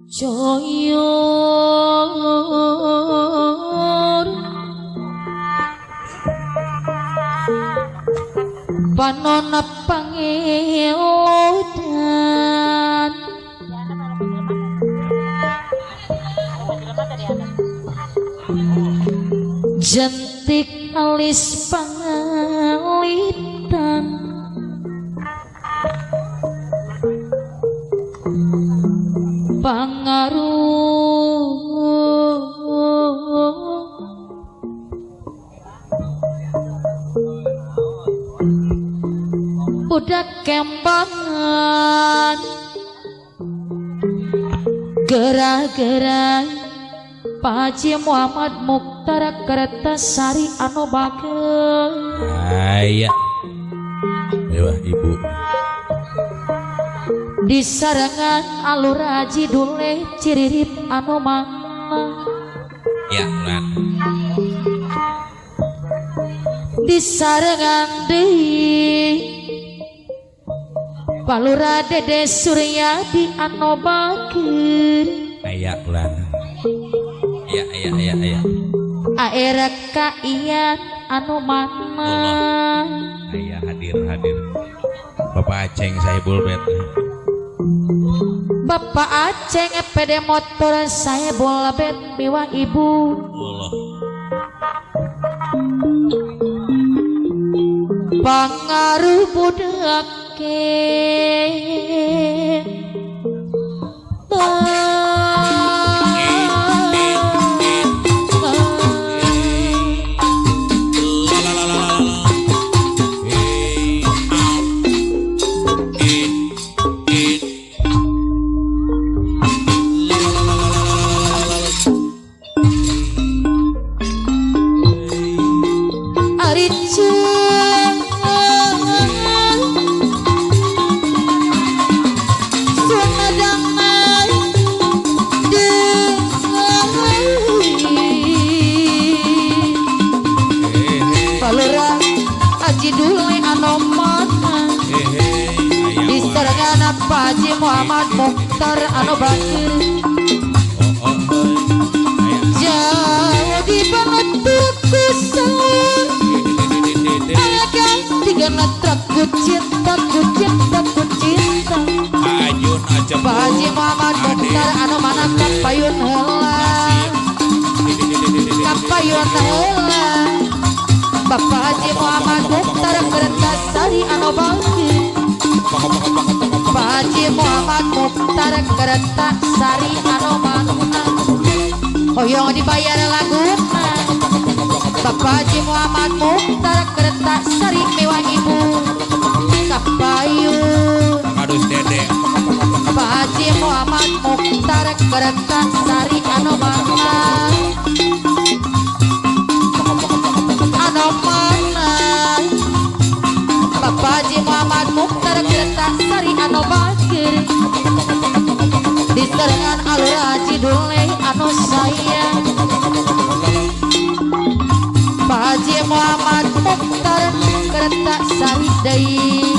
Coyor panona pangelodan jentik alis pangalitan pangaruh budak kembangan gerah-gerah Pak Haji Muhammad Mukhtar Kertasari anu bager. Aya. Mewah ibu. Di sarangan alur Haji Dule Ciririp anu mana. Ya, lan. Di sarangan deui Palura Dede Suryadi anu bager. Aya lan. Ya, ya, ya, ya. Aera kaian anu mana. Aya hadir, hadir. Bapak Aceng Sahibul Bet. Bapak Aceng PD motor Sahibul Bet miwah ibu. Allah. Pangaruh budak ke. Pak Haji Muhammad Mukhtar anu bakir jauh di banget kusang tiga truk ku cinta ku cinta ku cinta Pak Haji Muhammad Mukhtar anu mana kapayun heula kapayun heula Bapak Haji Muhammad Mukhtar Kertasari anu bakir Pak Haji Muhammad Mukhtar Kertasari anu mana hoyong dibayar laguna Bapak Haji Muhammad Mukhtar Kertasari mewah ibu kapayun Pak Haji Muhammad Mukhtar Kertasari anu mana anu mana Bapak Haji Muhammad Mukhtar Kertasari anu bakir di serangan alur Haji Dule anu sayang Pak Haji Muhammad Mukhtar Kertasari deui.